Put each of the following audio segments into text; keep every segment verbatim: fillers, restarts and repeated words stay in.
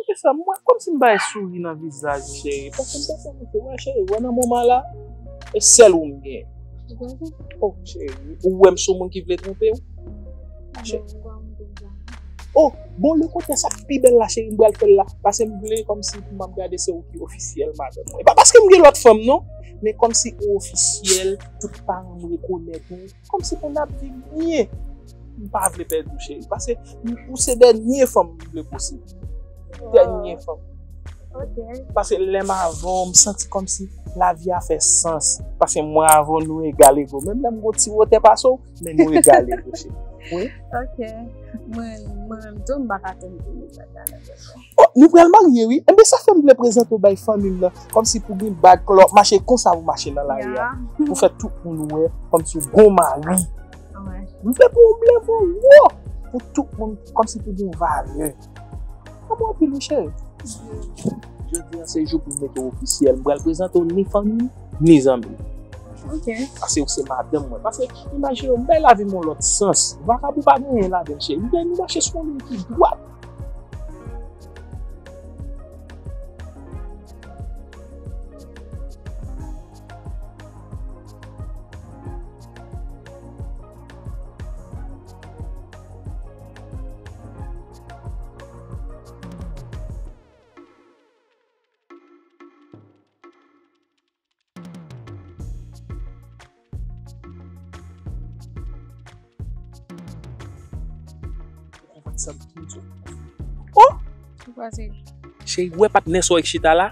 E sa, mwen, kòmsi m bay souri nan vizaj, cheri. Paske m te fè mwen, wè, cheri, wè nan moman la, e sèl ou m gen. Oh, cheri, ou wè m sou moun ki vle twonpe w? Cheri. Oh, bon, le kontrè, sa k pi bèl la, cheri, m pral fè l la. Paske m vle kòmsi pou m ap gade se ou ki ofisyèl madanm mwen. E pa paske m gen lòt fanm, non, men kòmsi ou ofisyèl, tout paran m rekonèt ou. Kòmsi pou n ap viv byen. M pa vle pèdi w, cheri. Paske ou se dènye fanm m vle posede. Dènye fanm. Ok. Paske lè m avè w, m santi kòmsi lavi a fè sans. Paske mwen avè w, nou egal ego. Menm lè m gon ti wotè pase w, men nou egal ego, cheri. Wi. Ok. Mwen, mwen menm tou, m pa ka tann pou nou sa, sa, sa. Oh, nou pral marye, wi. Enben, sa fè m vle prezante w bay fanmi m nan. Kòmsi pou gen bag, klò, mache konsa pou mache nan lari a. Pou fè tout moun wè, kòmsi w gon mari. M vle pou w leve w wo. Pou tout moun, kòmsi pou gen valè. Kòman w anpil, wi, cheri? Jodi a se jou pou m mete w ofisyèl. M pral prezante w ni fanmi m, ni zanmi m. Ok. Paske ou se madanm mwen. Paske, imajine w, m bay lavi m yon lòt sans. Vakabon pa gen anyen ladan l, cheri. M vle nou mache sou yon liy ki dwat. Ou konprann sa m di w? Oh! Ou pase. Cheri, wè patnè sa w ki chita la?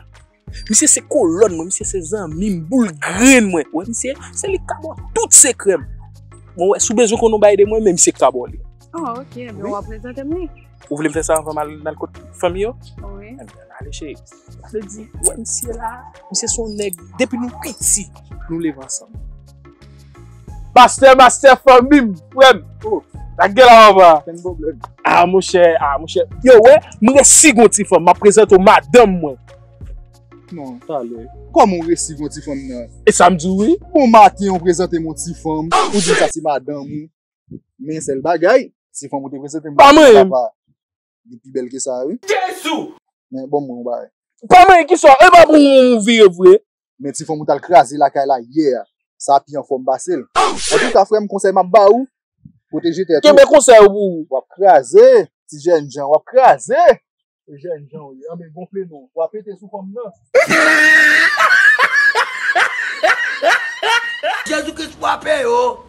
Misye se kolòn mwen, misye se zanmi m, boul grenn mwen. Wè misye, se li k ka ba w tout sekrè m. Bon, wè, si w bezwen konn yon bagay de mwen, men misye k ka ba w li. Oh, ok, men w ap prezante m li. Ou vle m fè sa anvan m al, m al kot fanmi yo? Wi. Enben, ale, cheri. Sa vle di, wè misye la, misye se yon nèg, depi nou piti, nou leve ansanm. Pastè, mastè, fanmi m, frè m. Oh, la gen la, papa. Gen pwoblèm. Ah, monchè, ah, monchè. Yo, wè, m resi gon ti fanm, m ap prezante w madanm mwen. Non, talè. Kòman w resi gon ti fanm nan? E sa m di w, wi. Bon maten, w prezante m yon ti fanm, ou di m sa se madanm ou. Men sèl bagay, ti fanm ou te prezante m, pa manyen m. Papa, li pi bèl ke sa, wi. Jezi! Men bon, mwen, yon bagay. Pa manyen ki sa, e pa pou ou vire vre. Men ti fanm ou t al kraze lakay la yè a, sa pi anfòm pase l. Antouka, frè m, konsèy m ap ba ou, pwoteje tèt ou. Kenbe konsèy ou pou ou. W ap kraze, ti jènjan, w ap kraze. Jènjan ou ye, anben gonfle non. W ap pete sou fanm nan. Jezi Kris frape yo.